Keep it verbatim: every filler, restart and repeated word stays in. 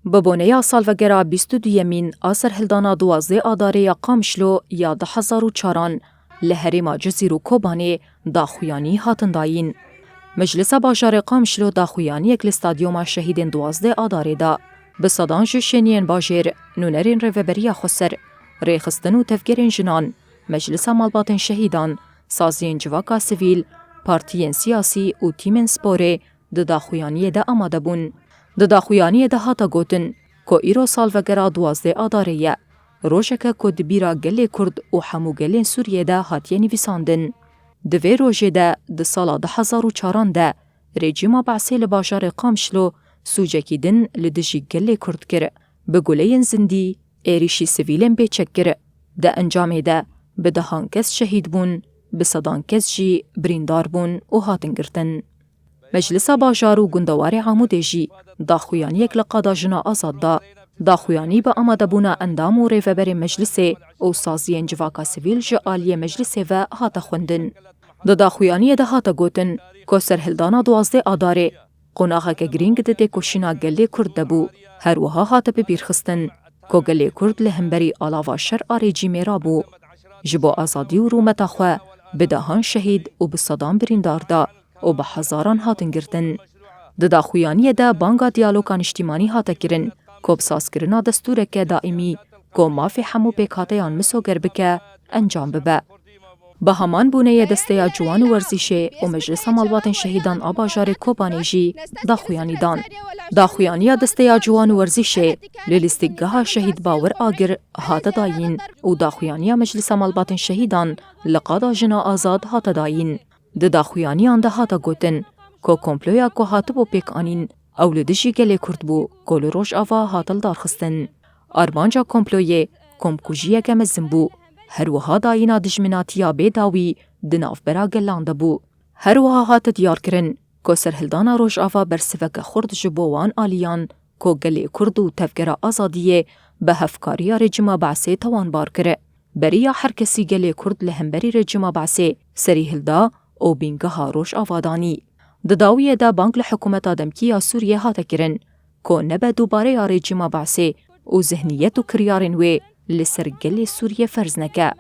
Bi boneya salvegera bîst û duyemîn a serhildana duwazdeh Adarê ya Qamişlo ya du hezar û çaran li herêma Cizîr û Kobanê daxuyanî hatin dayîn. Meclisa Bajarê Qamişlo daxuyaniyek li stadyoma şehîdên duwazdeh Adarê da. Bi sedan ji şêniyên bajêr, nûnerên Rêveberiya Xweser, rêxistin û tevgerên jinan, Meclisa Malbatên Şehîdan, saziyên civaka sivîl, partiyên siyasî û tîmên sporê di daxuyaniyê de amade bûn. Di daxuyaniyê de hate gotin ku îro salvegera duwazdeh Adarê ye, rojeke ku di bîra gelê Kurd û hemû gelên Sûriyê de hatiye nivîsandin. Di vê rojê de di sala du hezar û çaran de rejîma Be'sê li bajarê Qamişlo sûcekî din li dijî gelê Kurd kir. Bi guleyên zindî êrîşî sivîlên bê çek kir. Di encamê de bi dehan kes şehîd bûn, bi sedan kes jî birîndar bûn û hatin girtin. Meclisa Bajar û Gundewarê Amûdê jî daxuyaniyek li qada jina azad da. Daxuyanî bi amadebûna endam û rêveberê meclisê û saziyên civaka sivîl ji aliyê meclisê ve hate xwendin. Di daxuyaniyê de hate gotin ku serhildana duwazdeh Adarê qonaxeke girîng di têkoşîna gelê Kurd de bû. Her wiha hate bibîrxistin ku gelê Kurd li hemberî alava şer a rejîmê rabû. Ji bo azadî û rûmeta xwe bi dehan şehîd û bi sedan birîndar da û bi hezaran hatin girtin. Di daxuyaniyê de banga diyaloga niştîmanî hate kirin ku bi sazkirina destûreke daîmî ku mafê hemû pêkhateyan misoger bike, encam bibe. Bi heman boneyê Desteya Ciwan û Werzîşê û Meclisa Malbatên Şehîdan a bajarê Kobanê jî daxuyanî dan. Daxuyaniya Desteya Ciwan û Werzîşê li lîstikgeha Şehîd Bawir Agir hate dayîn û daxuyaniya Meclisa Malbatên Şehîdan li qada jina azad hate dayîn. Di daxuyaniyan de hate gotin ku komploya ku hatibû pêkanîn ew li dijî gelê Kurd bû ku li Rojava hate lidarxistin. Armanca komployê komkujiyeke mezin bû. Her wiha dayîna dijminatiya bê dawî di navbera gelan de bû. Her wiha hate diyarkirin ku serhildana Rojava bersiveke xurt ji bo wan aliyan ku gelê Kurd û tevgera azadiyê bi hevkariya rejîma Be'sê tawanbar kir. Beriya her kesî gelê Kurd li hemberî rejîma Be'sê serî hilda û bîngeha Rojava danî. Di dawiyê de bang li hikûmeta demkî ya Sûriyê hate kirin ku nebe dubareya rejîma Be'sê û zihniyet û kiryarên wê li ser gelê Sûriyê ferz neke.